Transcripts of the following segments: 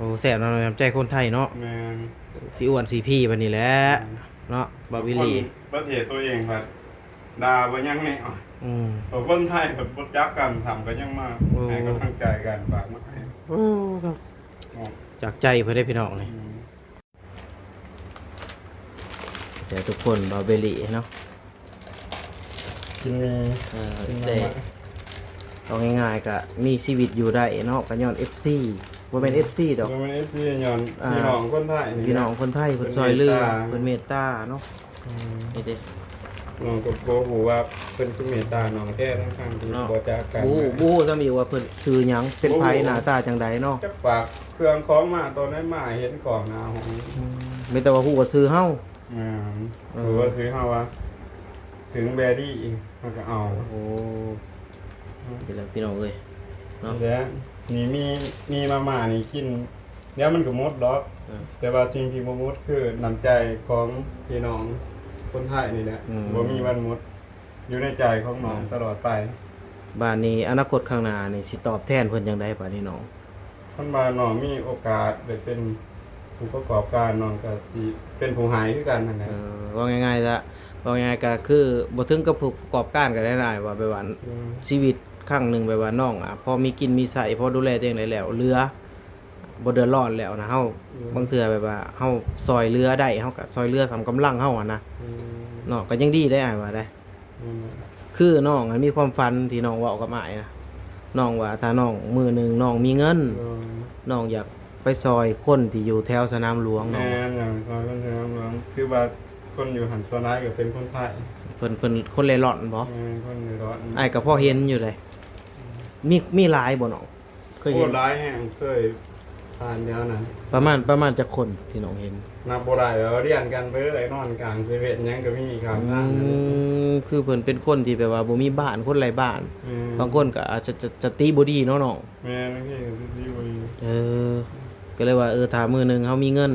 ໂອ້ ແຊບເນາະ ນ້ຳໃຈຄົນໄທເນາະ. ແມ່ນ. ຊິອ້ວນຊິພີບາດນີ້ແຫຼະ ແມ່ນ ເນາະ ບ່າວວິລລີ. ຄົນປະເທດຕົວເອງພັດດ່າບໍ່ຍັງແນວ. ອືມ. ພວກຄົນໄທພັດບໍ່ຈັກກັນ ຊ້ຳກໍຍັງມາ ໂອ້ ໃຫ້ກຳລັງໃຈກັນ ຝາກມາໃຫ້. ໂອ້ ເນາະ ຈາກໃຈເພິ່ນເດ້ພີ່ນ້ອງນີ້. ອືມ. ແຕ່ທຸກຄົນ ບ່າວວິລລີເນາະ ກິນໝີ່ ເອີ ກິນມາມ່າ ໄດ້ ເອົາງ່າຍໆ ກະມີຊີວິດຢູ່ໄດ້ເນາະ ກະຍ້ອນເອັຟຊີ ບໍ່ແມ່ນເອັຟຊີດອກ ບໍ່ແມ່ນເອັຟຊີ ຍ້ອນ ອ່າ ພີ່ນ້ອງຄົນໄທນີ້ແຫຼະ ພີ່ນ້ອງຄົນໄທເພິ່ນຊ່ອຍເຫຼືອ ເພິ່ນເມດຕາ ເພິ່ນເມດຕາເນາະ. ອືມ. ນີ້ເດ້ ນ້ອງກໍບໍ່ຮູ້ວ່າເພິ່ນຄືເມດຕານ້ອງແທ້ ທັງໆທີ່ ເນາະ ບໍ່ຈັກກັນ ບໍ່ຮູ້ ບໍ່ຮູ້ຊ້ຳອີກວ່າເພິ່ນຊື່ຫຍັງ ເປັນໃຜ ບໍ່ຮູ້ ໜ້າຕາຈັ່ງໃດເນາະ ຈັກຝາກເຄື່ອງຂອງມາຕອນໃດ ມາເຫັນກ້ອງໜ້າຫ້ອງ. ອືມ. ມີແຕ່ວ່າຮູ້ວ່າຊື່ເຮົາ. ແມ່ນ. ເອີ ຮູ້ວ່າຊື່ເຮົາວ່າ ເຖິງແບດີ້ເຮົາກໍເອົາ. ໂອ້ ອືມ ນີ້ແຫຼະພີ່ນ້ອງເອີຍເນາະ ແລະ ນີ້ມີ ມີມາມ່ານີ້ກິນ ດຽວມັນກໍໝົດດອກ. ເອີ ແຕ່ວ່າສິ່ງທີ່ບໍ່ໝົດຄືນ້ຳໃຈຂອງພີ່ນ້ອງຄົນໄທນີ້ແຫຼະ. ອືມ. ບໍ່ມີວັນໝົດ ຢູ່ໃນໃຈຂອງນ້ອງ ເອີ ຕະຫຼອດໄປ. ບາດນີ້ອະນາຄົດຂ້າງໜ້ານີ້ ຊິຕອບແທນເພິ່ນຈັ່ງໃດບາດນີ້ນ້ອງ? ຄັນວ່ານ້ອງມີໂອກາດໄດ້ເປັນຜູ້ປະກອບການ ນ້ອງກໍຊິເປັນຜູ້ໃຫ້ຄືກັນຫັ້ນແຫຼະ. ເອີ ເວົ້າງ່າຍໆ ຊະ ເວົ້າງ່າຍໆ ກໍຄືບໍ່ເຖິງກັບຜູ້ປະກອບການກໍໄດ້ນະ ອ້າຍ ວ່າແບບວ່າ ອືມ ຊີວິດຄັ້ງໜຶ່ງ ແບບວ່ານ້ອງ ອາ ພໍມີກິນມີໃຊ້ ພໍດູແລຕົວເອງໄດ້ແລ້ວ ເຫຼືອ ບໍ່ເດືອດຮ້ອນແລ້ວນະ ເຮົາ ອືມ ບາງເທື່ອແບບວ່າເຮົາຊ່ອຍເຫຼືອໄດ້ ເຮົາກໍຊ່ອຍເຫຼືອສ່ຳກຳລັງເຮົາຫັ້ນນະ. ອືມ. ເນາະ ກໍຍັງດີໄດ໋ ອ້າຍວ່າໄດ໋. ອືມ. ຄືນ້ອງຫັ້ນມີຄວາມຝັນທີ່ນ້ອງເວົ້າກັບອ້າຍນະ ນ້ອງວ່າຖ້ານ້ອງມື້ໜຶ່ງນ້ອງມີເງິນ ໂດຍ ນ້ອງຢາກໄປຊ່ອຍຄົນທີ່ຢູ່ແຖວສະໜາມຫຼວງເນາະ. ແມ່ນ ຢາກຊ່ອຍຄົນສະໜາມຫຼວງ ຄືວ່າຄົນຢູ່ຫັ້ນສ່ວນຫຼາຍກໍເປັນຄົນໄທ ເພິ່ນ ເພິ່ນຄົນເລ່ລ່ອນບໍ? ແມ່ນ ຄົນເລ່ລ່ອນ. ອ້າຍກໍພໍເຫັນຢູ່ເດ. ອືມ. ມີ ມີຫຼາຍບໍ່ນ້ອງ? ເຄີຍເຫັນ ໂອ້ ຫຼາຍແຮງ ເຄີຍຜ່ານແຖວນັ້ນ. ປະມານ ປະມານຈັກຄົນທີ່ນ້ອງເຫັນ? ນັບບໍ່ໄດ້ແລ້ວ ລຽນກັນໄປເລີຍ ນອນກາງເຊເວັ່ນຫຍັງກໍມີຂ້າງທາງ. ອືມ ຄືເພິ່ນເປັນຄົນທີ່ແບບວ່າບໍ່ມີບ້ານ ຄົນໄຮ້ບ້ານ. ແມ່ນ. ບາງຄົນກໍອາດຈະ ຈະ ສະຕິບໍ່ດີເນາະນ້ອງ. ແມ່ນ ບາງທີກໍສະຕິບໍ່ດີ. ເອີ ກໍເລີຍວ່າ ເອີ ຖ້າມື້ໜຶ່ງເຮົາມີເງິນ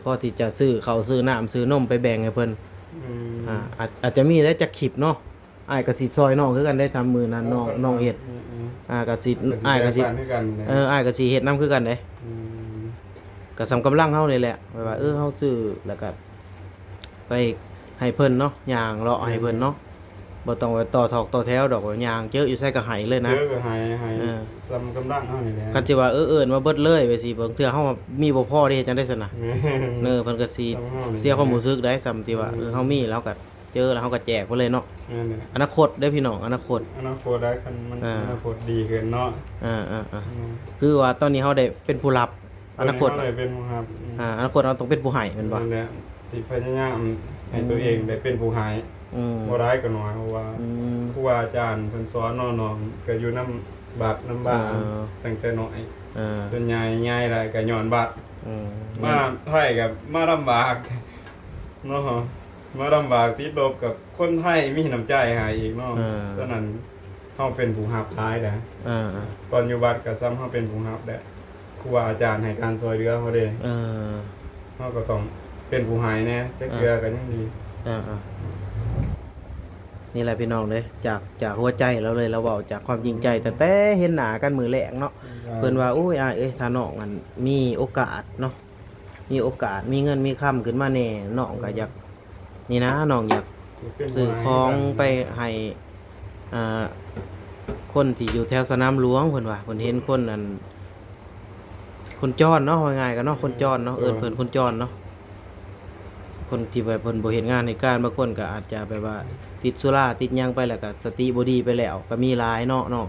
ພໍທີ່ຈະຊື້ເຂົ້າຊື້ນ້ຳຊື້ນົມໄປແບ່ງໃຫ້ເພິ່ນ. ອືມ. ອາ ອາດ ອາດຈະມີໄດ້ຈັກຄລິບເນາະ. ອ້າຍກໍຊິຊ່ອຍນ້ອງຄືກັນເດ້ ຖ້າມື້ນັ້ນນ້ອງ ໂອ້ ນ້ອງເຮັດ ອືມໆ ອາ ກໍຊິ ອ້າຍກໍຊິ ອ້າຍກໍຊິເຮັດນຳຄືກັນເດ້. ອືມ. ກໍສ່ຳກຳລັງເຮົານີ້ແຫຼະ ແບບວ່າ ອືມ ເອີ ເຮົາຊື້ແລ້ວກໍໄປໃຫ້ເພິ່ນເນາະ ຍ່າງເລາະໃຫ້ເພິ່ນເນາະ. ອືມ. ບໍ່ຕ້ອງໄປຕໍ່ຖອກຕໍ່ແຖວດອກ ຍ່າງເຈີຢູ່ໃສກໍໃຫ້ເລີຍນະ ເຈີກໍໃຫ້ ໃຫ້ ເອີ ສ່ຳກຳລັງເຮົານີ້ແຫຼະ. ຄັນຊິວ່າ ເອີ ເອີ້ນມາເບິດເລີຍ ໄປຊິບາງເທື່ອເຮົາມີບໍ່ພໍເດ້ ເຮັດຈັ່ງໃດຊັ້ນນະ? ແມ່ນ. ເອີ ເພິ່ນກໍຊິ ສ່ຳເຮົານີ້ ເສຍຄວາມຮູ້ສຶກໄດ໋ ສ່ຳທີ່ວ່າ ອືມ ເອີ ເຮົາມີ ເຮົາກໍ ເຈີແລ້ວເຮົາກໍແຈກໄປເລີຍເນາະ. ແມ່ນແຫຼະ. ອະນາຄົດເດີພີ່ນ້ອງ ອະນາຄົດ ອະນາຄົດໄດ້ ຄັນມັນ ອ່າ ອະນາຄົດດີຂຶ້ນເນາະ. ອ່າໆໆ ອືມ ຄືວ່າຕອນນີ້ເຮົາໄດ້ເປັນຜູ້ຮັບ ອະນາຄົດ ຕອນນີ້ເຮົາໄດ້ເປັນຜູ້ຮັບ. ອືມ ອ່າ ອະນາຄົດເຮົາຕ້ອງເປັນຜູ້ໃຫ້ແມ່ນບໍ່? ນັ້ນແຫຼະ ຊິພະຍາຍາມໃຫ້ ອືມ ຕົວເອງໄດ້ເປັນຜູ້ໃຫ້ ອືມ ບໍ່ຫຼາຍກໍໜ້ອຍ ເພາະວ່າ ອືມ ຄູບາອາຈານເພິ່ນສອນເນາະ ນ້ອງກໍຢູ່ນຳວັດນຳວາ ເອີ ຕັ້ງແຕ່ນ້ອຍ ເອີ ຈົນໃຫຍ່ ໃຫຍ່ແລ້ວກໍຍ້ອນວັດ. ອືມ ມາໄທກໍມາລຳບາກເນາະ ມາລຳບາກຕິດລົບກັບ ຄົນໄທມີນ້ຳໃຈໃຫ້ອີກເນາະ. ເອີ ສະນັ້ນເຮົາເປັນຜູ້ຮັບຫຼາຍແຫຼະ. ເອີ ຕອນຢູ່ວັດກໍສ່ຳເຮົາເປັນຜູ້ຮັບແຫຼະ ຄູບາອາຈານໃຫ້ການຊ່ວຍເຫຼືອເຮົາເດ້. ເອີ ເຮົາກໍຕ້ອງເປັນຜູ້ໃຫ້ແດ່ ຈັກເທື່ອກໍຍັງດີ. ເອີໆ ນີ້ແຫຼະພີ່ນ້ອງເດີ ຈາກ ຈາກຫົວໃຈລາວເລີຍ ລາວເວົ້າຈາກຄວາມຈິງໃຈ ອືມ ຕັ້ງແຕ່ເຫັນໜ້າກັນມື້ແລກເນາະ. ເພິ່ນວ່າ ໂອ້ຍ ອ້າຍເອີຍ ຖ້ານ້ອງຫັ້ນມີໂອກາດເນາະ ມີໂອກາດ ມີເງິນມີຄຳຂຶ້ນມາແດ່ ນ້ອງກໍຢາກ ນີ້ນະ ນ້ອງຢາກ ຢາກເປັນ ຊື້ຂອງ ຜູ້ໃຫ້ ໄປໃຫ້ ອ່າ ຄົນທີ່ຢູ່ແຖວສະໜາມຫຼວງ ເພິ່ນວ່າ ເພິ່ນເຫັນຄົນ ອັນ ຄົນຈອນເນາະ ເວົ້າງ່າຍໆ ກໍເນາະ ຄົນຈອນເນາະ ເອີ ເອີ້ນເພິ່ນຄົນຈອນເນາະ ຄົນທີ່ແບບເພິ່ນບໍ່ເຮັດງານເຮັດການ ບາງຄົນກໍອາດຈະແບບວ່າຕິດສຸລາ ຕິດຫຍັງໄປ ແລ້ວກໍສະຕິບໍ່ດີໄປແລ້ວ ກໍມີຫຼາຍເນາະ ເນາະ.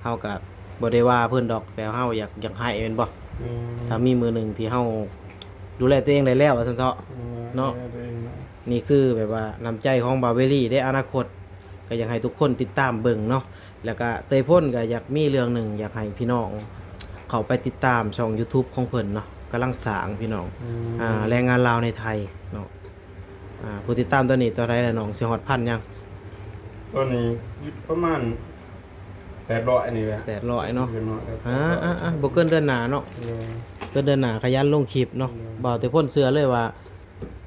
ເຮົາກໍບໍ່ໄດ້ວ່າເພິ່ນດອກ ແຕ່ເຮົາຢາກ ຢາກໃຫ້ແມ່ນບໍ່? ອືມ ຖ້າມີມື້ໜຶ່ງທີ່ເຮົາດູແລຕົວເອງໄດ້ແລ້ວວ່າຊັ້ນເຖາະ ອືມ ເນາະ ດູແລຕົວເອງເນາະ. ນີ້ຄືແບບວ່ານ້ຳໃຈຂອງບ່າວເວລີເດ້ ອະນາຄົດກໍຢາກໃຫ້ທຸກຄົນຕິດຕາມເບິ່ງເນາະ. ແລ້ວກໍເຕີຍພົນກໍຢາກມີເລື່ອງໜຶ່ງ ຢາກໃຫ້ພີ່ນ້ອງເຂົ້າໄປຕິດຕາມຊ່ອງຢູທູບຂອງເພິ່ນເນາະ ກຳລັງສ້າງພີ່ນ້ອງ ອືມ ອ່າ ແຮງງານລາວໃນໄທເນາະ. ອ່າ ຜູ້ຕິດຕາມຕອນນີ້ເທົ່າໃດລະນ້ອງ ຊິຮອດພັນຍັງ? ຕອນນີ້ຢູ່ປະມານແປດຮ້ອຍນີ້ແຫຼະ ແປດຮ້ອຍເນາະ ຊິຂຶ້ນຮອດແປດຮ້ອຍ ອ່າໆໆ ບໍ່ເກີນເດືອນໜ້າເນາະ ໂດຍ ເກີນເດືອນໜ້າຂະຫຍັນລົງຄລິບເນາະ ໂດຍ ບ່າວເຕີຍພົນເຊື່ອເລີຍວ່າ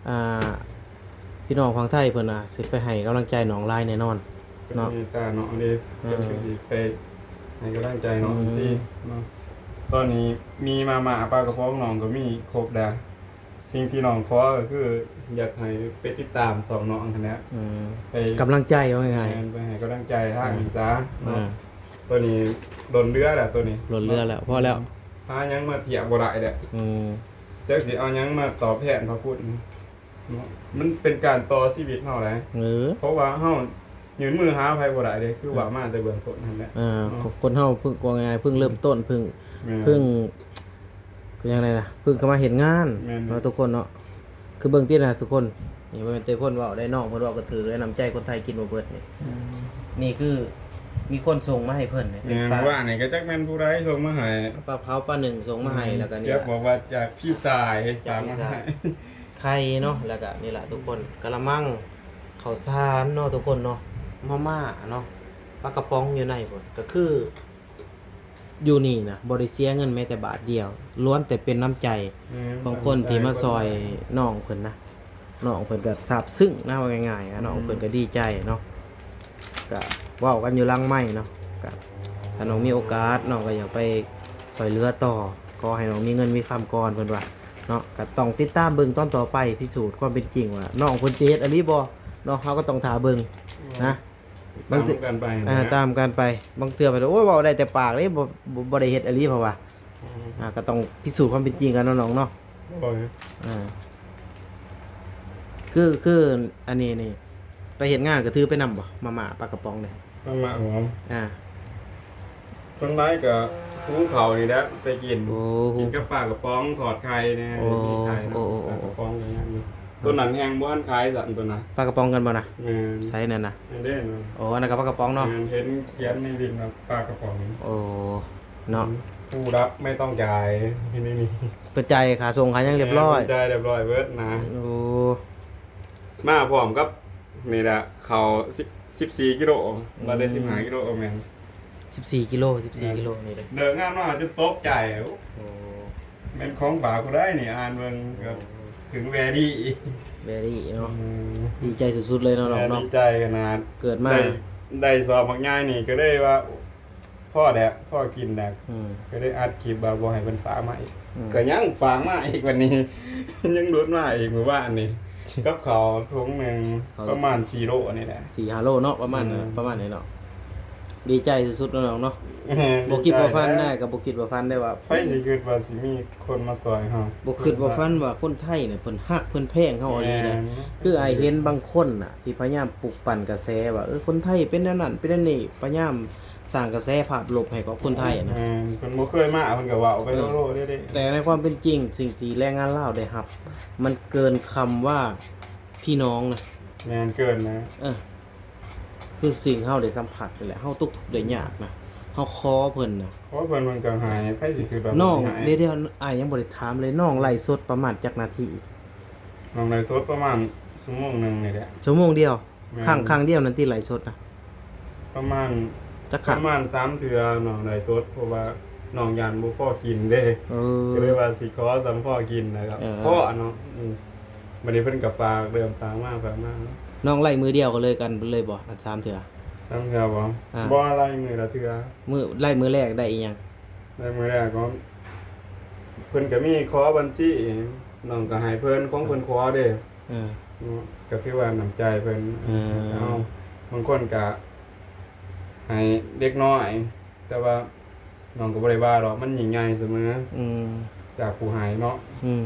ອ່າ ພີ່ນ້ອງຝັ່ງໄທເພິ່ນນະຊິໄປໃຫ້ກຳລັງໃຈນ້ອງຫຼາຍແນ່ນອນ ເນາະ ເມດຕານ້ອງເດ້ ເອີ ເພິ່ນກໍຊິໄປໃຫ້ກຳລັງໃຈນ້ອງ ອືມ ເນາະ. ຕອນນີ້ມີມາມ່າ ປາກະປ໋ອງ ນ້ອງກໍມີຄົບແລ້ວ. ສິ່ງທີ່ນ້ອງຂໍກໍຄືຢາກໃຫ້ໄປຕິດຕາມຊ່ອງນ້ອງຫັ້ນແຫຼະ ອືມ ໃຫ້ກຳລັງໃຈ ເວົ້າງ່າຍໆ ແມ່ນ ໄປໃຫ້ກຳລັງໃຈທາງນີ້ຊະເນາະ. ອືມ ໂຕນີ້ລົ້ນເຫຼືອແລ້ວ ໂຕນີ້ລົ້ນເຫຼືອແລ້ວ ພໍແລ້ວ ຫາຫຍັງມາທຽບບໍ່ໄດ້ແລ້ວ. ອືມ ຈັກຊິເອົາຫຍັງມາຕອບແທນພະຄຸນເນາະ. ມັນເປັນການຕໍ່ຊີວິດເຮົາໄດ໋ ເອີ ເພາະວ່າເຮົາຍື່ນມືຫາໃຜບໍ່ໄດ້ເດ້ ຄືວ່າມາແຕ່ເບື້ອງຕົ້ນຫັ້ນແຫຼະ. ເອີ ເນາະ ຄົນເຮົາເພິ່ງ ເວົ້າງ່າຍໆ ເພິ່ງເລີ່ມຕົ້ນ ເພິ່ງ ແມ່ນ ເພິ່ງ ຄືຫຍັງແດ່ນະ ເພິ່ງເຂົ້າມາເຮັດງານ ແມ່ນ ເນາະ ທຸກຄົນເນາະ. ຄືເບິ່ງຕິນະທຸກຄົນ ນີ້ບໍ່ແມ່ນແຕ່ຄົນເວົ້າໄດ໋ ນ້ອງເພິ່ນເວົ້າກໍຖືກເດ້ ນ້ຳໃຈຄົນໄທກິນບໍ່ເບິດນີ້. ອືມ ນີ້ຄືມີຄົນສົ່ງມາໃຫ້ເພິ່ນເດ້ ເປັນ ແມ່ນ ປາ ວ່ານີ້ກໍຈັກແມ່ນຜູ້ໃດສົ່ງມາໃຫ້ ປາເຜົາ ປາໜຶ້ງສົ່ງມາໃຫ້ ອືມ ແລ້ວກໍນີ້ ແຈັກບອກວ່າຈາກພີ່ຊາຍ ຈາກພີ່ຊາຍ ຝາກມາໃຫ້ ໄຂ່ເນາະ ແລ້ວກະນີ້ລະທຸກຄົນ ກະລະມັງ ເຂົ້າສານເນາະທຸກຄົນເນາະ ມາມ່າເນາະ ປາກະປ໋ອງຢູ່ໃນພຸ້ນ ກະຄືຢູ່ນີ້ນະ ບໍ່ໄດ້ເສຍເງິນແມ້ແຕ່ບາດດຽວ ລ້ວນແຕ່ເປັນນ້ຳໃຈ ແມ່ນ ຂອງຄົນທີ່ມາຊ່ອຍນ້ອງເພິ່ນນະ. ນ້ອງເພິ່ນກະຊາບຊຶ້ງນະ ເວົ້າງ່າຍໆ ອືມ ນ້ອງເພິ່ນກະດີໃຈເນາະ. ກະເວົ້າກັນຢູ່ຫຼັງໄມເນາະ ກະຖ້ານ້ອງມີໂອກາດ ນ້ອງກະຢາກໄປຊ່ອຍເຫຼືອຕໍ່ ຂໍໃຫ້ນ້ອງມີເງິນມີຄຳກ່ອນ ເພິ່ນວ່າເນາະ. ກະຕ້ອງຕິດຕາມເບິ່ງຕອນຕໍ່ໄປ ພິສູດຄວາມເປັນຈິງວ່ານ້ອງເພິ່ນຊິເຮັດອີ່ຫຼີບໍ່ເນາະ. ເຮົາກໍຕ້ອງຖ້າເບິ່ງ ອືມ ນະ ບາງເທື່ອ ຕາມກັນໄປ ເອີ ນະ ຕາມກັນໄປ. ບາງເທື່ອເພິ່ນ ໂອ້ຍ ເວົ້າໄດ້ແຕ່ປາກເດ້ ບໍ່ ບໍ່ ບໍ່ໄດ້ເຮັດອີ່ຫຼີ ເພາະວ່າ ອືມ ອ່າ ກໍຕ້ອງພິສູດຄວາມເປັນຈິງກັນເນາະນ້ອງເນາະ. ໂດຍ ອ່າ ຄື ຄືອັນນີ້ນີ້ ໄປເຮັດງານກໍຖືໄປນຳບໍ່ ມາມ່າ ປາກະປ໋ອງນີ້? ມາມ່າບໍ? ອ່າ ສ່ວນຫຼາຍກໍຫຸງເຂົ້ານີ້ແຫຼະໄປກິນ. ໂອ້ ຫຸງ ກິນກັບປາກະປ໋ອງ ທອດໄຂ່ແດ່ ໂອ້ ມີໄຂ່ນຳ. ໂອ້ ໂອ້ ໂອ້ ປາກະປ໋ອງກໍຍັງຢູ່ ອືມ ຕົວນັ້ນແຮງບໍ່ທັນຂາຍຊ້ຳ ຕົວນັ້ນ ປາກະປ໋ອງກັນບໍ່ນະ? ແມ່ນ ໃສນັ້ນນະ? ນັ້ນເດ້ ໂອ້ ອັນນັ້ນກໍປາກະປ໋ອງເນາະ ແມ່ນ ເຫັນຂຽນໃນວິນວ່າປາກະປ໋ອງ. ໂອ້ ເນາະ ອືມ ຜູ້ລັບໄມ່ຕ້ອງຈ່າຍ ນີ້ ນີ້ ເພິ່ນຈ່າຍຄ່າສົ່ງຄ່າຫຍັງຮຽບຮ້ອຍ ແມ່ນ ເພິ່ນຈ່າຍຮຽບຮ້ອຍເບິດນະ. ໂອ້ ມາພ້ອມກັບນີ້ແຫຼະ ເຂົ້າສິບ ສິບສີ່ກິໂລ ອືມ ມາແຕ່ສິບຫ້າກິໂລ ແມ່ນ ສິບສີ່ກິໂລ ສິບສີ່ກິໂລນີ້ເດ້. ເລີກງານມາຈົນຕົກໃຈ ໂອ້ ໂອ້ ແມ່ນຂອງຝາກຜູ້ໃດນີ້ ອ່ານເບິ່ງກໍ ໂອ້ ເຖິງແວດີ ແວດີເນາະ. ອືມ ດີໃຈສຸດໆເລີຍເນາະນ້ອງເນາະ ດີໃຈຂະໜາດ ເກີດມາໄດ້ ໄດ້ຊອກໝາກຍາຍນີ້ກໍເລີຍວ່າ ພໍແລ້ວ ພໍກິນແລ້ວ ອືມ ກໍໄດ້ອັດຄລິບວ່າບໍ່ໃຫ້ເພິ່ນຝາກມາອີກ ອືມ ກໍຍັງຝາກມາອີກ ວັນນີ້ຍັງຫຼຸດມາອີກມື້ວານນີ້ ກັບເຂົ້າຖົງໜຶ່ງ ເຂົ້າ ປະມານສີ່ໂລນີ້ແຫຼະ ສີ່ຫ້າໂລເນາະ ປະມານ ອືມ ປະມານນີ້ເນາະ. ດີໃຈສຸດໆເນາະນ້ອງເນາະ ແມ່ນ ບໍ່ຄິດບໍ່ຝັນ ດີໃຈນະ ນາຍກໍບໍ່ຄິດບໍ່ຝັນໄດ້ວ່າ ໃຜຊິຄິດວ່າຊິມີຄົນມາຊ່ອຍເຮົາ ບໍ່ຄິດບໍ່ຝັນວ່າຄົນໄທນີ້ເພິ່ນຮັກເພິ່ນແພງເຮົາອີ່ຫຼີນະ. ແມ່ນ ຄືອ້າຍເຫັນບາງຄົນນະ ທີ່ພະຍາຍາມປຸກປັ່ນກະແສວ່າ ເອີ ຄົນໄທເປັນແນວນັ້ນເປັນແນວນີ້ ພະຍາຍາມ ສ້າງກະແສພາບລົບໃຫ້ກັບຄົນໄທນະ. ແມ່ນ ເພິ່ນບໍ່ເຄີຍມາ ເພິ່ນກໍເວົ້າໄປ ເອີ ໂລດໆເດ້. ແຕ່ໃນຄວາມເປັນຈິງ ສິ່ງທີ່ແຮງງານລາວໄດ້ຮັບ ມັນເກີນຄຳວ່າພີ່ນ້ອງນະ. ແມ່ນ ເກີນນະ. ເອີ ຄືສິ່ງເຮົາໄດ້ສຳຜັດນີ້ແຫຼະ ເຮົາຕົກທຸກໄດ້ຍາກນະ ເຮົາຂໍເພິ່ນນະ ຂໍເພິ່ນ ເພິ່ນກໍໃຫ້. ໃຜຊິຄິດວ່ານ້ອງ ເພິ່ນຊິໃຫ້? ດຽວໆ ອ້າຍຍັງບໍ່ໄດ້ຖາມເລີຍ ນ້ອງໄລຟ໌ສົດປະມານຈັກນາທີ? ນ້ອງໄລຟ໌ສົດປະມານຊົ່ວໂມງໜຶ່ງນີ້ແຫຼະ. ຊົ່ວໂມງດຽວ? ແມ່ນ ຄັ້ງ ຄັ້ງດຽວນັ້ນຕິໄລຟ໌ສົດນະ? ປະມານ ຈັກຄັ້ງ? ປະມານສາມເທື່ອນ້ອງໄລຟ໌ສົດ ເພາະວ່ານ້ອງຢ້ານບໍ່ພໍກິນເດ້. ເອີ ກໍເລີຍວ່າຊິຂໍສ່ຳພໍກິນ ແລ້ວກໍ ເອີ ພໍເນາະ. ອືມ ບັດນີ້ເພິ່ນກໍຝາກ ເລີ່ມຝາກມາ ຝາກມາເນາະ. ນ້ອງໄລຟ໌ມື້ດຽວກໍເລີຍກັນເລີຍບໍ່ ອັນສາມເທື່ອ? ສາມເທື່ອບໍ່? ອ່າ ບໍ່ ໄລຟ໌ມື້ລະເທື່ອ. ມື້ ໄລຟ໌ມື້ແລກໄດ້ອີ່ຫຍັງ? ໄລຟ໌ມື້ແລກກໍ ເພິ່ນກໍມີຂໍບັນຊີ ນ້ອງກໍໃຫ້ເພິ່ນ ຂອງເພິ່ນຂໍເດ້. ເອີ ເນາະ ກໍຖືວ່ານ້ຳໃຈເພິ່ນ. ເອີ ເອົາ ບາງຄົນກໍໃຫ້ເລັກນ້ອຍ ແຕ່ວ່ານ້ອງກໍບໍ່ໄດ້ວ່າດອກ ມັນຍິ່ງໃຫຍ່ສະເໝີ. ອືມ ຈາກຜູ້ໃຫ້ເນາະ. ອືມ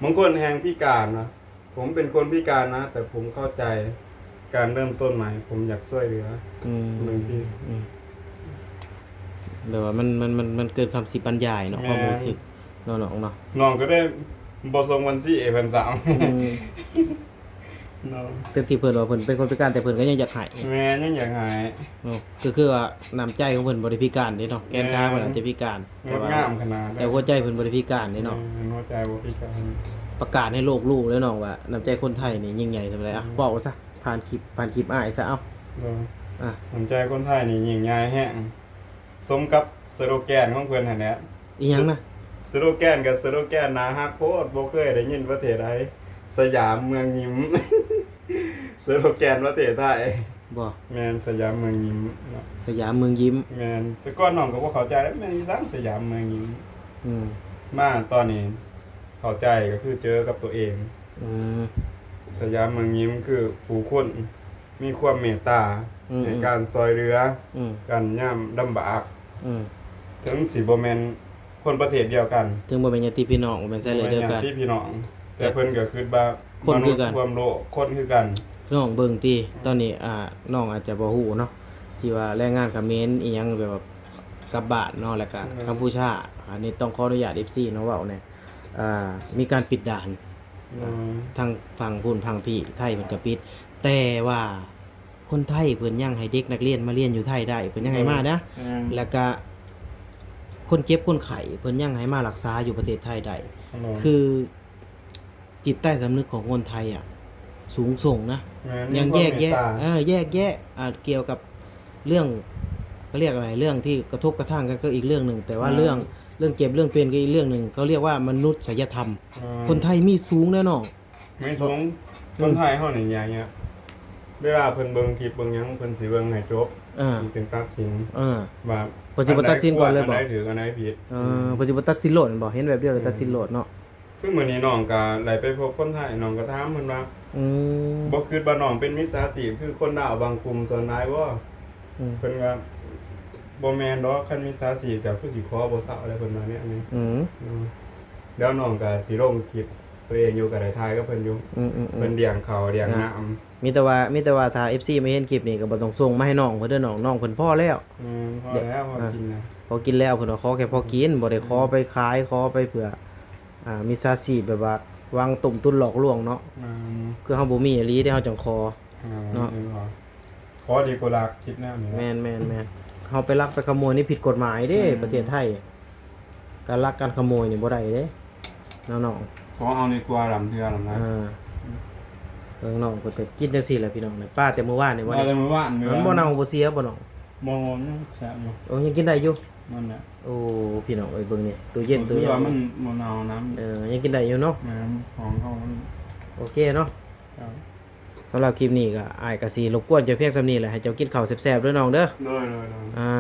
ບາງຄົນແຮ່ງພິການນະ ผมเป็นคนพิการนะ แต่ผมเข้าใจการเริ่มต้นใหม่ ผมอยากช่วยเหลือ. ອືມ ບາງທີ ອືມ ແບບວ່າມັນ ມັນ ມັນ ມັນເກີນຄຳຊິບັນຍາຍເນາະ. ແມ່ນ ຄວາມຮູ້ສຶກເນາະນ້ອງເນາະ. ນ້ອງກໍໄດ້ບໍ່ສົ່ງບັນຊີໃຫ້ເພິ່ນຊ້ຳ. ອືມ ເນາະ ແຕ່ທີ່ເພິ່ນວ່າເພິ່ນເປັນຄົນພິການ ແຕ່ເພິ່ນກໍຍັງຢາກໃຫ້. ແມ່ນ ຍັງຢາກໃຫ້ເນາະ. ກໍຄືວ່ານ້ຳໃຈຂອງເພິ່ນບໍ່ໄດ້ພິການເດ້ເນາະ ແກ່ນຂາເພິ່ນອາດຈະພິການ ແຕ່ວ່າງດງາມຂະໜາດ ແຕ່ຫົວໃຈເພິ່ນບໍ່ໄດ້ພິການເດ້ເນາະ. ແມ່ນ ຫົວໃຈບໍ່ພິການ. ປະກາດໃຫ້ໂລກຮູ້ເລີຍນ້ອງວ່າ ນ້ຳໃຈຄົນໄທນີ້ຍິ່ງໃຫຍ່ສ່ຳໃດ. ອືມ ເວົ້າຊະ ຜ່ານຄລິບ ຜ່ານຄລິບອ້າຍຊະ. ເອົາ ໂດຍ ອ່ະ ນ້ຳໃຈຄົນໄທນີ້ຍິ່ງໃຫຍ່ແຮງ ສົມກັບສະໂລແກນຂອງເພິ່ນຫັ້ນແຫຼະ. ອີ່ຫຍັງນະ? ສະໂລແກນກໍສະໂລແກນໜ້າຮັກໂພດ ບໍ່ເຄີຍໄດ້ຍິນປະເທດໃດ ສະຫຍາມເມືອງຍິ້ມ. ສະໂລແກນປະເທດໄທ ບໍ່? ແມ່ນ ສະຫຍາມເມືອງຍິ້ມເນາະ. ສະຫຍາມເມືອງຍິ້ມ. ແມ່ນ ແຕ່ກ່ອນນ້ອງກໍບໍ່ເຂົ້າໃຈ ແມ່ນອີ່ສັງສະຫຍາມເມືອງຍິ້ມ. ອືມ ມາຕອນນີ້ເຂົ້າໃຈກໍຄືເຈີກັບຕົວເອງ. ອືມ ສະຫຍາມເມືອງຍິມຄືຜູ້ຄົນມີຄວາມເມດຕາ ອືມ ໃນການຊ່ອຍເຫຼືອ ອືມ ກັນຍາມລຳບາກ ອືມ ເຖິງຊິບໍ່ແມ່ນຄົນປະເທດດຽວກັນ ເຖິງບໍ່ແມ່ນຍາດຕິພີ່ນ້ອງ ບໍ່ແມ່ນສາຍເລືອດດຽວກັນ ບໍ່ແມ່ນຍາດຕິພີ່ນ້ອງ ແຕ່ເພິ່ນກໍຄິດວ່າ ຄົນຄືກັນ ມະນຸດຮ່ວມໂລກ ຄົນຄືກັນ. ນ້ອງເບິ່ງຕິ ອືມ ຕອນນີ້ ອ່າ ນ້ອງອາດຈະບໍ່ຮູ້ເນາະ ທີ່ວ່າແຮງງານຂະເໝນອີ່ຫຍັງແບບວ່າກັບບ້ານເນາະ ແລ້ວກະ ອືມ ກັມພູຊາ ອັນນີ້ຕ້ອງຂໍອະນຸຍາດເອັຟຊີເນາະ ເວົ້າແດ່ ອ່າ ມີການປິດດ່ານ ອືມ ທັງຝັ່ງພຸ້ນຝັ່ງພີ້ ໄທເພິ່ນກໍປິດ ແຕ່ວ່າຄົນໄທເພິ່ນຍັງໃຫ້ເດັກນັກຮຽນມາຮຽນຢູ່ໄທໄດ້ ເພິ່ນຍັງໃຫ້ມານະ ແມ່ນ ແລ້ວກະຄົນເຈັບຄົນໄຂ້ເພິ່ນຍັງໃຫ້ມາລັກສາຢູ່ປະເທດໄທໄດ້ ແນ່ນອນ ຄື ຈິດໃຕ້ສຳນຶກຂອງຄົນໄທອະ ສູງສົ່ງນະ ແມ່ນ ຍັງແຍກແຍະ ມີຄວາມເມດຕາ ເອີ ແຍກແຍະ ອ່າ ກ່ຽວກັບເລື່ອງ ເຂົາເອີ້ນວ່າອະໄລ ເລື່ອງທີ່ກະທົບກະທັ່ງກັນກໍອີກເລື່ອງໜຶ່ງ ແຕ່ວ່າ ແມ່ນ ເລື່ອງ ເລື່ອງເຈັບເລື່ອງເປັນກໍອີກເລື່ອງໜຶ່ງ ເຂົາເອີ້ນວ່າມະນຸດສະຍະທຳ ແມ່ນ ຄົນໄທມີສູງເດ້ນ້ອງ ມີສູງ ອືມ ຄົນໄທເຮົານີ້ຢ່າງເນີ້ຍ ເວລາເພິ່ນເບິ່ງຄລິບເບິ່ງຫຍັງ ເພິ່ນຊິເບິ່ງໃຫ້ຈົບ ອ່າ ຈຶ່ງຕັດສິນ ເອີ ວ່າ ເພິ່ນຊິບໍ່ຕັດສິນກ່ອນເລີຍບໍ່ ອັນໃດຄວນ ອັນໃດຖືກ ອັນໃດຜິດ ເອີ ອືມ ເພິ່ນຊິບໍ່ຕັດສິນໂລດແມ່ນບໍ່ ເຫັນແບບດຽວແລ້ວ ອືມ ຕັດສິນໂລດເນາະ. ຄືມື້ນີ້ນ້ອງກໍໄດ້ໄປພົບຄົນໄທ ນ້ອງກໍຖາມເພິ່ນວ່າ ອືມ ບໍ່ຄິດວ່ານ້ອງເປັນມິດສາຊີບຄືຄົນລາວບາງກຸ່ມສ່ວນຫຼາຍບໍ່? ອືມ ເພິ່ນວ່າ ບໍ່ແມ່ນດອກ ຄັນມິດສາຊີບກໍຄືຊິຂໍບໍ່ເຊົາແລ້ວ ເພິ່ນວ່າແນວນີ້ ອືມ ອືມ ດຽວນ້ອງກໍຊິລົງຄລິບຕົວເອງຢູ່ ກໍໄດ້ຖ່າຍກັບເພິ່ນຢູ່ ອືມໆໆ ເພິ່ນລ້ຽງເຂົ້າລ້ຽງນ້ຳ ມີແຕ່ວ່າ ມີແຕ່ວ່າຖ້າເອັຟຊີມາເຫັນຄລິບນີ້ກໍບໍ່ຕ້ອງສົ່ງມາໃຫ້ນ້ອງເພິ່ນເດີນ້ອງ ນ້ອງເພິ່ນພໍແລ້ວ ອືມ ພໍແລ້ວ ພໍກິນແລ້ວ ພໍກິນແລ້ວ ເພິ່ນວ່າຂໍແຄ່ພໍກິນ ອືມ ບໍ່ໄດ້ຂໍໄປຂາຍ ຂໍໄປເພື່ອ ອ່າ ມິດສາຊີບແບບວ່າຫວັງຕົ້ມຕຸນຫຼອກລວງເນາະ ແມ່ນ ຄືເຮົາບໍ່ມີອີ່ຫຼີເດ້ ເຮົາຈັ່ງຂໍ ແມ່ນ ເນາະ ແມ່ນ ຂໍດີກວ່າລັກ ຄິດແນວນີ້ ແມ່ນໆໆ ເຮົາໄປລັກໄປຂະໂມຍນີ້ຜິດກົດໝາຍເດ້ ອືມ ປະເທດໄທ ການລັກການຂະໂມຍນີ້ບໍ່ໄດ້ເດ້ ເນາະນ້ອງ ຂໍເອົາດີກວ່າ ລຳເທື່ອລຳນະ ເອີ ເບິ່ງນ້ອງເພິ່ນກໍກິນຈັ່ງຊີ້ແຫຼະພີ່ນ້ອງ ປາແຕ່ມື້ວານນີ້ບໍ່ ມາແຕ່ມື້ວານ ມັນບໍ່ເນົ່າບໍ່ເສຍບໍ່ນ້ອງ? ບໍ່ ຍັງແຊບຢູ່ ໂອ້ ຍັງກິນໄດ້ຢູ່ ນັ້ນແຫຼະ ໂອ້ ພີ່ນ້ອງເອີຍ ເບິ່ງນີ້ ຕູ້ເຢັນ ຕູ້ເຢັນ ມັນບໍ່ເນົ່ານຳ ເອີ ຍັງກິນໄດ້ຢູ່ເນາະ ແມ່ນ ຂອງເຮົາມັນ ໂອເຄເນາະ ສຳລັບຄລິບນີ້ກໍ ອ້າຍກໍຊິລົບກວນເຈົ້າພຽງສ່ຳນີ້ແຫຼະ ໃຫ້ເຈົ້າກິນເຂົ້າແຊບໆເດີນ້ອງເດີ ໂດຍໆໆ ອ່າ